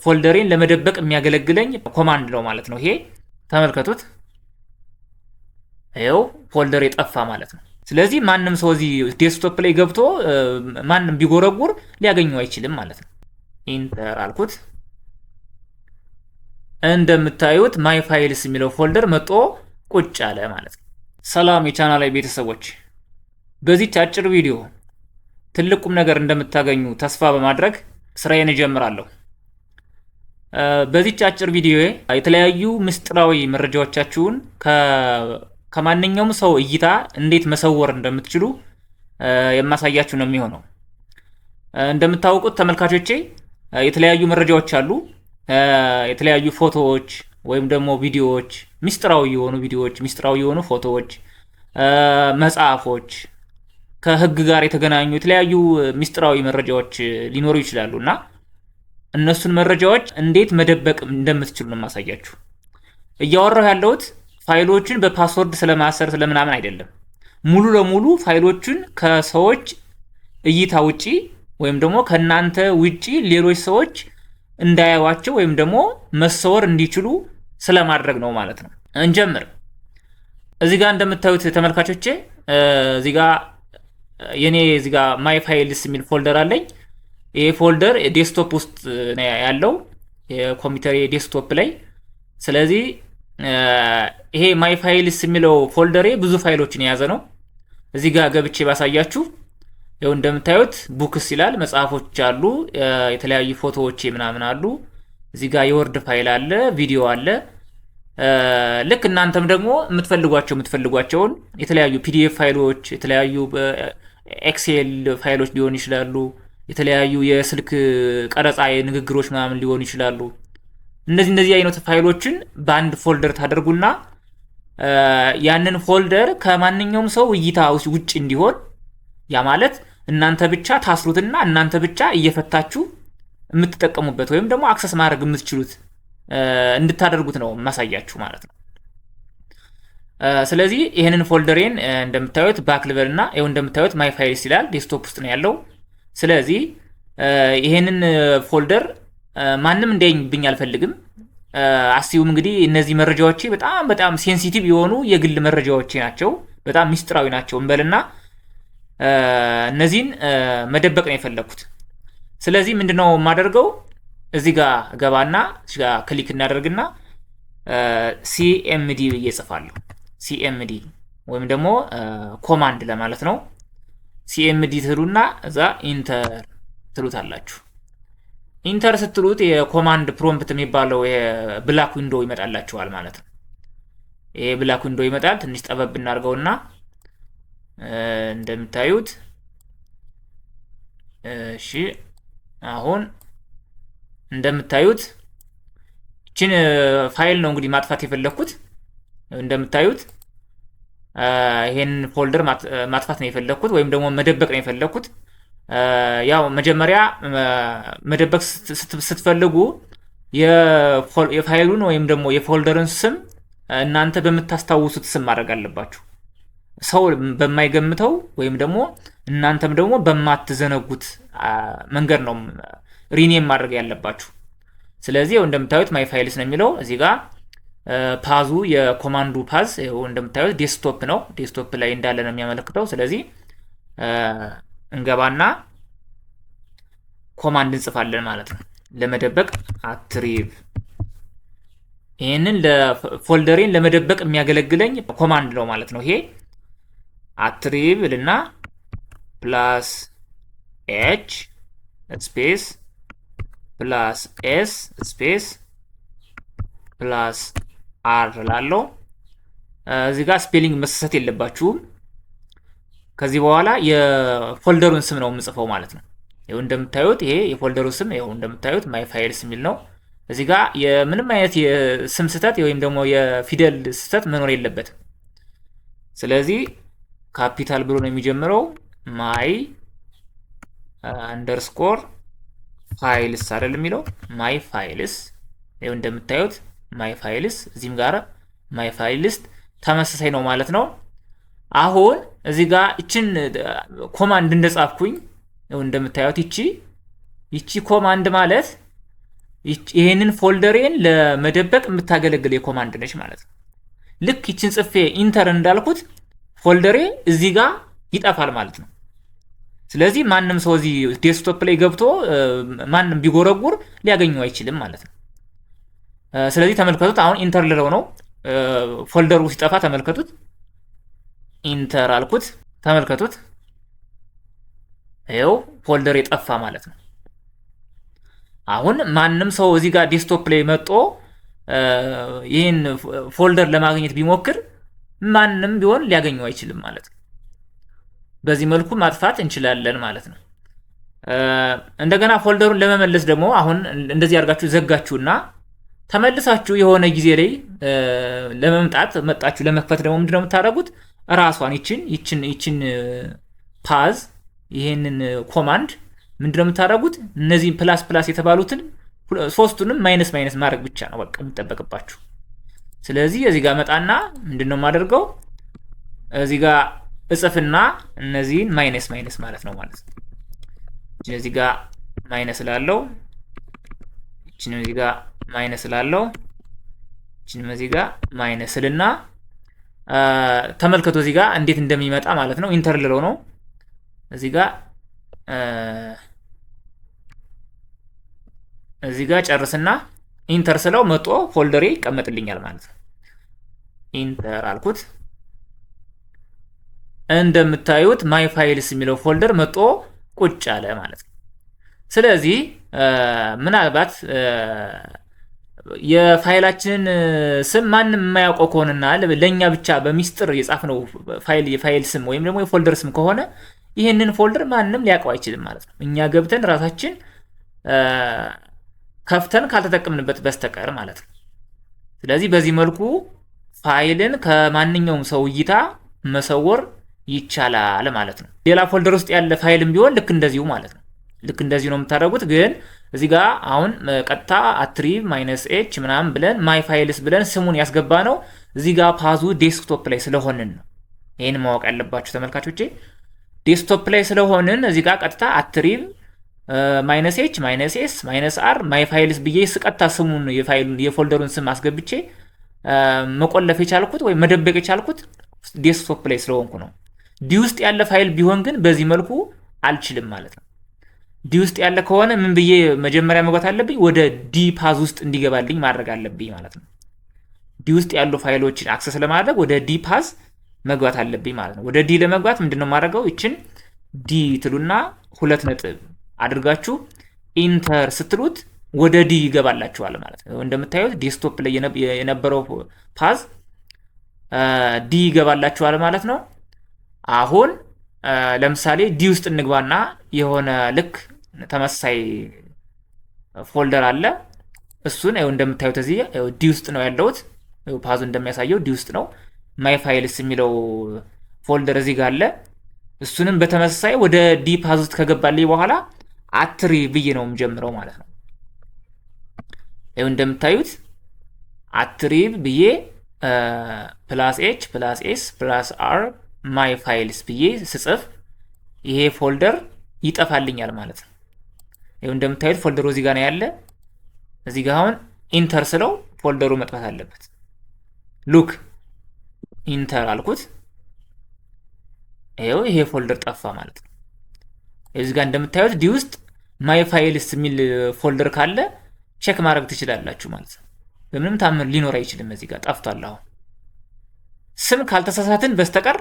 Folder ኤን ለመደበቅ የሚያገለግለኝ command ነው ማለት ነው። ይሄ ተመልከቱት፣ ይኸው folder የጠፋ ማለት ነው። ስለዚህ ማንም ሰው እዚህ desktop ላይ ገብቶ ማንም ቢጎረጉር ሊያገኘው አይችልም ማለት ነው። Enter አልኩት። እንደምታዩት my files የሚለው folder መጥቶ ቁጭ አለ ማለት ነው። ሰላም የቻናሌ ቤተሰቦች፣ በዚች አጭር ቪዲዮ ትልቅ ቁም ነገር እንደምታገኙ ተስፋ በማድረግ ስራዬን እጀምራለሁ። በዚች አጭር ቪዲዮ የተለያዩ ምስጢራዊ መረጃዎቻችሁን ከማንኛውም ሰው እይታ እንዴት መሰወር እንደምትችሉ የማሳያችሁ ነው የሚሆነው። እንደምታውቁት ተመልካቾቼ፣ የተለያዩ መረጃዎች አሉ። የተለያዩ ፎቶዎች ወይም ደግሞ ቪዲዮዎች፣ ምስጢራዊ የሆኑ ቪዲዮዎች፣ ምስጢራዊ የሆኑ ፎቶዎች፣ መጽሐፎች፣ ከህግ ጋር የተገናኙ የተለያዩ ምስጢራዊ መረጃዎች ሊኖሩ ይችላሉ እና እነሱን መረጃዎች እንዴት መደበቅ እንደምትችሉ ነው የማሳያችሁ። እያወራሁ ያለሁት ፋይሎችን በ password ስለማሰር ስለምናምን አይደለም። ሙሉ ለሙሉ ፋይሎችን ከሰዎች እይታ ውጪ ወይም ደግሞ ከእናንተ ውጪ ሌሎች ሰዎች እንዳያዩዋቸው ወይም ደግሞ መሰወር እንዲችሉ ስለማድረግ ነው ማለት ነው። እንጀምር። እዚህ ጋር እንደምታዩት ተመልካቾቼ፣ እዚህ ጋር የኔ እዚህ ጋር my files የሚል folder አለኝ። ይሄ folder desktop ውስጥ ነው ያለው፣ የኮምፒውተር desktop ላይ። ስለዚህ ይሄ my files የሚለው folder ኤ ብዙ ፋይሎችን የያዘ ነው። እዚህ ጋር ገብቼ ባሳያችሁ ይኸው እንደምታዩት books ይላል፣ መጽሐፎች አሉ፣ የተለያዩ ፎቶዎች ምናምን አሉ። እዚህ ጋር የ Word file አለ፣ ቪዲዮ አለ። ልክ እናንተም ደግሞ የምትፈልጓቸውን የተለያዩ PDF ፋይሎች፣ የተለያዩ Excel ፋይሎች ሊሆኑ ይችላሉ፣ የተለያዩ የስልክ ቀረጻ የንግግሮች ምናምን ሊሆኑ ይችላሉ። እነዚህ አይነት ፋይሎችን በአንድ folder ታደርጉና ያንን folder ከማንኛውም ሰው እይታ ውጭ እንዲሆን፣ ያ ማለት እናንተ ብቻ ታስሩትና እናንተ ብቻ እየፈታችሁ የምትጠቀሙበት ወይም ደግሞ access ማድረግ የምትችሉት እንድታደርጉት ነው የማሳያችሁ ማለት ነው። ስለዚህ ይህንን folder ኤን እንደምታዩት back ልበልና ይኸው እንደምታዩት my files ይላል፣ desktop ውስጥ ነው ያለው። ስለዚህ ይሄንን folder ማንም እንዲያይብኝ አልፈልግም። Assume እንግዲህ እነዚህ መረጃዎቼ በጣም በጣም sensitive የሆኑ የግል መረጃዎቼ ናቸው፣ በጣም ሚስጥራዊ ናቸው እንበልና እነዚህን መደበቅ ነው የፈለግኩት። ስለዚህ ምንድነው የማደርገው? እዚህ ጋር ገባና እዚህ ጋር click እናደርግና CMD ብዬ እጽፋለሁ። CMD ወይም ደግሞ command ለማለት ነው። CMD ትሉና እዛ enter ትሉታላችሁ። Enter ስትሉት የ command prompt የሚባለው black window ይመጣላችኋል ማለት ነው። ይሄ black window ይመጣል። ትንሽ ጠበብ እናድርገውና እንደምታዩት፣ እሺ፣ አሁን እንደምታዩት ይችን ፋይል ነው እንግዲህ ማጥፋት የፈለግኩት። እንደምታዩት ይሄን folder ማጥፋት ነው የፈለግኩት ወይም ደግሞ መደበቅ ነው የፈለግኩት። ያው መጀመሪያ መደበቅ ስትፈልጉ የፋይሉን ወይም ደግሞ የ folder ን ስም እናንተ በምታስታውሱት ስም ማድረግ አለባችሁ። ሰው በማይገምተው ወይም ደግሞ እናንተም ደግሞ በማትዘነጉት መንገድ ነው rename ማድረግ ያለባችሁ። ስለዚህ ይኸው እንደምታዩት my files ነው የሚለው። እዚህ ጋር path ኡ የ command ኡ path ይኸው እንደምታዩት desktop ነው። Desktop ላይ እንዳለ ነው የሚያመለክተው። ስለዚህ እንገባና command እንጽፋለን ማለት ነው። ለመደበቅ attrib፣ ይህንን ለ folder ኤን ለመደበቅ የሚያገለግለኝ command ነው ማለት ነው። ይሄ attrib ልና plus H space plus S space plus R ላለው እዚህ ጋር spelling መሳሳት የለባችሁም። ከዚህ በኋላ የ folder ኡን ስም ነው የምጽፈው ማለት ነው። ይኸው እንደምታዩት ይሄ የ folder ኡ ስም ይኸው እንደምታዩት my files የሚል ነው። እዚህ ጋር የምንም አይነት የስም ስህተት ወይም ደግሞ የፊደል ስህተት መኖር የለበትም። ስለዚህ ካፒታል ብሎ ነው የሚጀምረው። My underscore files አይደል የሚለው? My files፣ ይኸው እንደምታዩት my files፣ እዚህም ጋር my files ተመሳሳይ ነው ማለት ነው። አሁን እዚህ ጋር እችን command እንደጻፍኩኝ ይኸው እንደምታዩት ይቺ command ማለት ይሄንን folder ኤን ለመደበቅ የምታገለግል የ command ነች ማለት ነው። ልክ ይችን ጽፌ enter እንዳልኩት folder ኤ እዚህ ጋር ይጠፋል ማለት ነው። ስለዚህ ማንም ሰው እዚህ desktop ላይ ገብቶ ማንም ቢጎረጉር ሊያገኘው አይችልም ማለት ነው። ስለዚህ ተመልከቱት። አሁን enter ልለው ነው። Folder ኡ ሲጠፋ ተመልከቱት። Enter አልኩት። ተመልከቱት። ይኸው folder የጠፋ ማለት ነው። አሁን ማንም ሰው እዚህ ጋር desktop ላይ መጥቶ ይህን folder ለማግኘት ቢሞክር ማንም ቢሆን ሊያገኘው አይችልም ማለት ነው። በዚህ መልኩ ማጥፋት እንችላለን ማለት ነው። እንደገና folder ኡን ለመመለስ ደግሞ አሁን እንደዚህ አድርጋችሁ ዘጋችሁና ተመልሳችሁ የሆነ ጊዜ ላይ ለመምጣት መጣችሁ ለመክፈት ደግሞ ምንድነው የምታደርጉት? ራሷን ይችን path ይሄንን command ምንድነው የምታደርጉት? እነዚህን plus plus የተባሉትን ሶስቱንም minus minus ማድረግ ብቻ ነው በቃ የሚጠበቅባችሁ። ስለዚህ እዚህ ጋር መጣና ምንድነው የማደርገው? እዚህ ጋር እጽፍና እነዚህን minus minus ማለት ነው ማለት ነው። እዚህ ጋር minus ላለው፣ እቺንም እዚህ ጋር minus ላለው፣ እቺንም እዚህ ጋር minus ልና ተመልከቱ እዚህ ጋር እንዴት እንደሚመጣ ማለት ነው። Enter ልለው ነው። እዚህ ጋር ጨርስና enter ስለው መጦ folder ኤ ይቀመጥልኛል ማለት ነው። Enter አልኩት። እንደምታዩት my files የሚለው folder መጦ ቁጭ አለ ማለት ነው። ስለዚህ ምናልባት የፋይላችንን ስም ማንም የማያውቀው ከሆነና ለእኛ ብቻ በሚስጥር የጻፍነው ፋይል የፋይል ስም ወይም ደግሞ የ folder ስም ከሆነ ይህንን folder ማንም ሊያውቀው አይችልም ማለት ነው። እኛ ገብተን ራሳችን ከፍተን ካልተጠቀምንበት በስተቀር ማለት ነው። ስለዚህ በዚህ መልኩ ፋይልን ከማንኛውም ሰው እይታ መሰወር ይቻላል ማለት ነው። ሌላ folder ውስጥ ያለ ፋይልም ቢሆን ልክ እንደዚሁ ማለት ነው። ልክ እንደዚሁ ነው የምታደርጉት። ግን እዚህ ጋር አሁን ቀጥታ attrib minus h ምናምን ብለን my files ብለን ስሙን ያስገባነው እዚህ ጋር path ኡ desktop ላይ ስለሆንን ነው። ይህን ማወቅ ያለባችሁ ተመልካቾቼ፣ Desktop ላይ ስለሆንን እዚህ ጋር ቀጥታ attrib minus h minus s minus r my files ብዬ ቀጥታ ስሙን የፋይሉን የ folder ኡን ስም አስገብቼ መቆለፍ የቻልኩት ወይም መደበቅ የቻልኩት desktop ላይ ስለሆንኩ ነው። D ውስጥ ያለ ፋይል ቢሆን ግን በዚህ መልኩ አልችልም ማለት ነው። D ውስጥ ያለ ከሆነ ምን ብዬ መጀመሪያ መግባት አለብኝ? ወደ D path ውስጥ እንዲገባልኝ ማድረግ አለብኝ ማለት ነው። D ውስጥ ያሉ ፋይሎችን access ለማድረግ ወደ D path መግባት አለብኝ ማለት ነው። ወደ D ለመግባት ምንድን ነው የማደርገው? ይችን D ትሉና ሁለት ነጥብ አድርጋችሁ enter ስትሉት ወደ D ይገባላችኋል ማለት ነው። እንደምታዩት desktop ላይ የነበረው path D ይገባላችኋል ማለት ነው። አሁን ለምሳሌ D ውስጥ እንግባና የሆነ ልክ ተመሳሳይ folder አለ። እሱን ይኸው እንደምታዩት እዚህ D ውስጥ ነው ያለሁት። ፓዙ እንደሚያሳየው D ውስጥ ነው። My files የሚለው folder እዚህ ጋር አለ። እሱንም በተመሳሳይ ወደ D path ውስጥ ከገባልኝ በኋላ attrib ብዬ ነው የምጀምረው ማለት ነው። ይኸው እንደምታዩት attrib ብዬ plus h plus s plus r my files ብዬ ስጽፍ ይሄ folder ይጠፋልኛል ማለት ነው። ይኸው እንደምታዩት folder ኡ እዚህ ጋር ነው ያለ። እዚህ ጋር አሁን enter ስለው folder ኡ መጥፋት አለበት። Look፣ enter አልኩት። ይኸው ይሄ folder ጠፋ ማለት ነው። እዚህ ጋር እንደምታዩት D ውስጥ my files የሚል folder ካለ check ማድረግ ትችላላችሁ ማለት ነው። በምንም ታምር ሊኖር አይችልም። እዚህ ጋር ጠፍቷል። አሁን ስም ካልተሳሳትን በስተቀር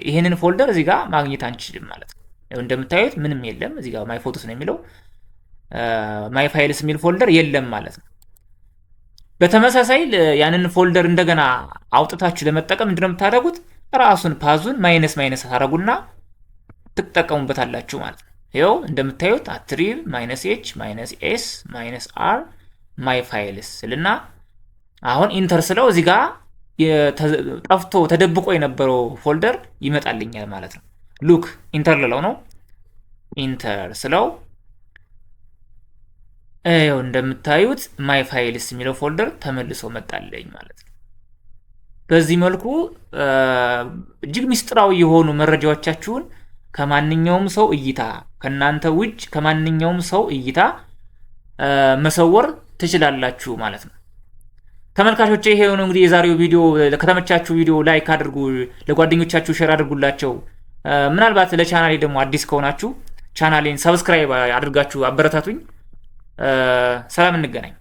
ይሄንን folder እዚህ ጋር ማግኘት አንችልም ማለት ነው። እንደምታዩት ምንም የለም። እዚህ ጋር my photos ነው የሚለው፣ my files የሚል folder የለም ማለት ነው። በተመሳሳይ ያንን folder እንደገና አውጥታችሁ ለመጠቀም ምንድነው የምታደርጉት? ራሱን path ኡን minus minus ታደርጉና ትጠቀሙበታላችሁ ማለት ነው። ይኸው እንደምታዩት attrib minus h minus s minus r my files ስልና አሁን enter ስለው እዚህ ጋር ጠፍቶ ተደብቆ የነበረው folder ይመጣልኛል ማለት ነው። Look፣ enter ልለው ነው። Enter ስለው ይኸው እንደምታዩት my files የሚለው folder ተመልሶ መጣልኝ ማለት ነው። በዚህ መልኩ እጅግ ምስጢራዊ የሆኑ መረጃዎቻችሁን ከማንኛውም ሰው እይታ፣ ከእናንተ ውጭ ከማንኛውም ሰው እይታ መሰወር ትችላላችሁ ማለት ነው። ተመልካቾቼ፣ ይሄ ነው እንግዲህ የዛሬው ቪዲዮ። ከተመቻችሁ ቪዲዮ like አድርጉ፣ ለጓደኞቻችሁ share አድርጉላቸው። ምናልባት ለቻናሌ ደግሞ አዲስ ከሆናችሁ ቻናሌን subscribe አድርጋችሁ አበረታቱኝ። ሰላም፣ እንገናኝ።